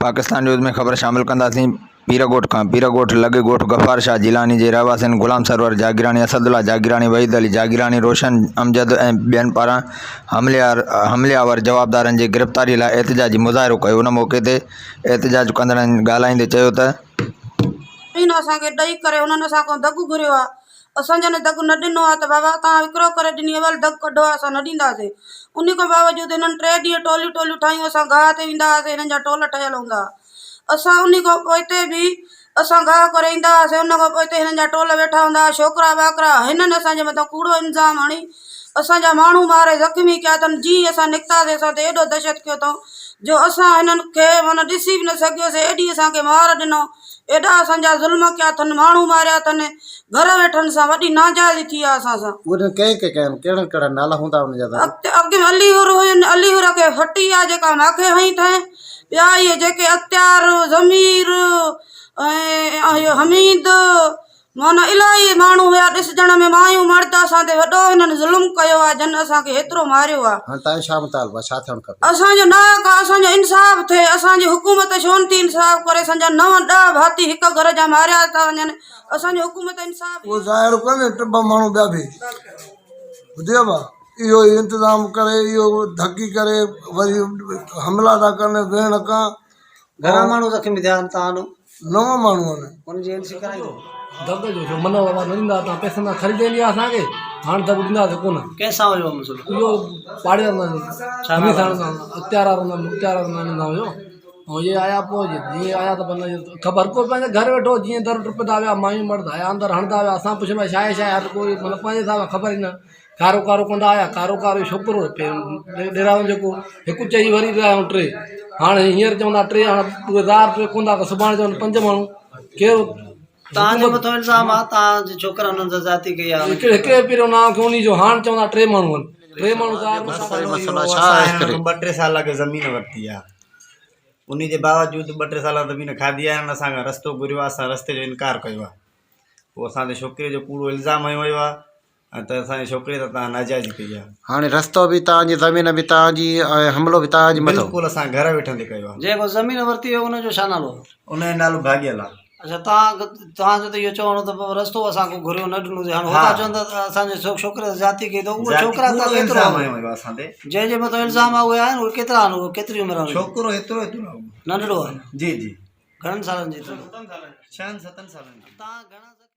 Pakistan news ۾ خبر شامل ڪنداسين پيرڳوٺ کان پيرڳوٺ لڳ ڳوٺ غفار شاهه جيلاني جي رهواسين غلام سرور جاگيراڻي، اسد الله جاگيراڻي، وحيد علي جاگيراڻي، روشن امجد ۽ ٻين پاران حملي آور جوابدارن جي گرفتاري لاء احتجاجي مظاهرو ڪيو ان موقعي تي احتجاج ڪندڙن ڳالهائيندي چيو ته. زمين اسان کي ڏئي ڪري انهن اسان کان دڳ گهريو آهي اسان جڏهن دڳ نه ڏنو آهي ته بابا توهان وڪرو ڪري ڏني اول دڳ ڪڍو آهي اسان نه ڏينداسين انهي کان باوجود هنن ٽي ڏينهن ٽوليون ٽوليون ٺاهيون اسان گاهه تي ويندا هئاسين هنن جا ٽول ٺهيل هوندا هئا اسان انهي کان پوئتي به اسان گاهه ڪري ايندا هئاسين ان کان پوئتي هنن جا ٽول ويٺا هوندا هئا ڇوڪرا ٻاڪرا هنن اسان جي مٿان ڪوڙو الزام هڻي اسان جا ماڻهو ماري زخمي ڪيا اٿن جيئن اسان نڪتاسين اسان تي ايڏو دهشت ڪيو اٿئون جو اسان هنن کي معنيٰ ڏسي به نه سگهيوسين ايڏي اسان کي مار ڏنو ايڏا اسان جا ظلم ڪيا اٿن ماڻهو ماريا اٿن گهر ويٺن سان وڏي ناجائزي ٿي آهي اسان سان. اهي ڪنهن ڪنهن ڪيا آهن ڪهڙا ڪهڙا نالا هوندا انهن جا ضرور. اڳ ۾ علي حر هين علي حر کي ڦٽي آ جيڪا ماکي هنئي اٿئين ٻيا اهي جيڪي اختيار ضمير ۽ اهو حميد معنيٰ الاهي ماڻهو هيا ڏسجڻ ۾ مايون مرد اسان تي وڏو هنن ظلم ڪيو آهي جن اسان کي هيترو ماريو آهي. هاڻ تنهنجو ڇا مطالبو آهي ڇا ٿيڻ کپي؟ اسان جو ناحق آهي اسان جو انصاف ٿئي اسان جي حڪومت ڇو نٿي انصاف ڪري اسان جا نو ڏهه ڀاتي هڪ گهر جا ماريا ٿا وڃن اسان جي حڪومت انصاف. اهو ظاهر ڪونهي ٽڀ ماڻهو ٻيا به ٻڌيو ڀا اهو ئي انتظام ڪري اهو ڌڪي ڪري وري حملا ٿا ڪن ويهڻ کان. گهڻا ماڻهو زخمي ٿيا آهن توهان آڏو؟ نو ماڻهو آهن. ان جي اين سي ڪرائي اٿو؟ دڳ جو جو منع بابا نه ڏيندا تان پئسن سان خريدي ايندي اسان کي هاڻ دڳ ڏينداسين ڪونه. ڪنهن سان هيو مسئلو؟ اهو پاڙي وارن سان ڇا سان اختيار وارن سان مختيار وارن سان هيو ۽ اهي آيا پوء جيئن آيا ته بندي خبر ڪو پنهنجي گهر ويٺو جيئن در ٽپندا ويا مايون مرد آيا اندر هڻندا ويا اسان پڇيو ڀائي ڇا آهي ڇا آهي هر ڪوئي مطلب پنهنجي حساب سان خبر ئي نه ڪارو ڪارو ڪندا آيا ڪارو ڪارو ڇوڪرو ڏيراڻو جيڪو هڪ چئي وري ويا آهيون ٽي هاڻي هينئر چوندا ٽي هاڻي اهي زار پيو ڪندا ته سڀاڻي چون پنج ماڻهو ڪير تان جي مٿو الزام آ تان جي ڇوڪرا انهن سان زيادتي ڪئي آ هڪڙي هڪڙي پهريون نانء کيو انهي جو هاڻ چوندا ٽي ماڻهو آهن ٽي ماڻهو زار مسئلو ڇا آهي ٻه ٽي سال اڳ زمين ورتي آ انهي جي باوجود ٻه ٽي سال زمين کاڌي آ هنن اسان کان رستو گهريو آ اسان رستي جو انڪار ڪيو آ پوء اسان تي ڇوڪري جو ڪوڙو الزام هنيو ويو آ ۽ ته اسان جي ڇوڪري سان توهان ناجائزي ڪئي آهي. هاڻي رستو به توهان جي زمين به توهان جي ۽ حملو به توهان جي مٿو. بلڪل اسان گهر ويٺندي ڪيو آهي. جنهن کان زمين ورتي هئي ان جو ڇا نالو هو؟ ان جو نالو ڀاڳيل آهي. اڇا توهان توهان جو ته اهو چوڻ هو ته بابا رستو اسان کان گهريو نه ڏنوسين هاڻي هو ٿا چون ته اسان جي ڇوڪري سان زيادتي ڪئي اٿو اهي ڇوڪرا ته ڪيترو جنهن جي مٿان الزام آهي اهي آهن اهي ڪيترا آهن اهي ڪيتري عمر آهن ڇوڪرو ايترو ايترو آهي ننڍڙو آهي جي جي گهڻن سالن جي ٿيندو ڇهن ستن سالن جو توهان گهڻا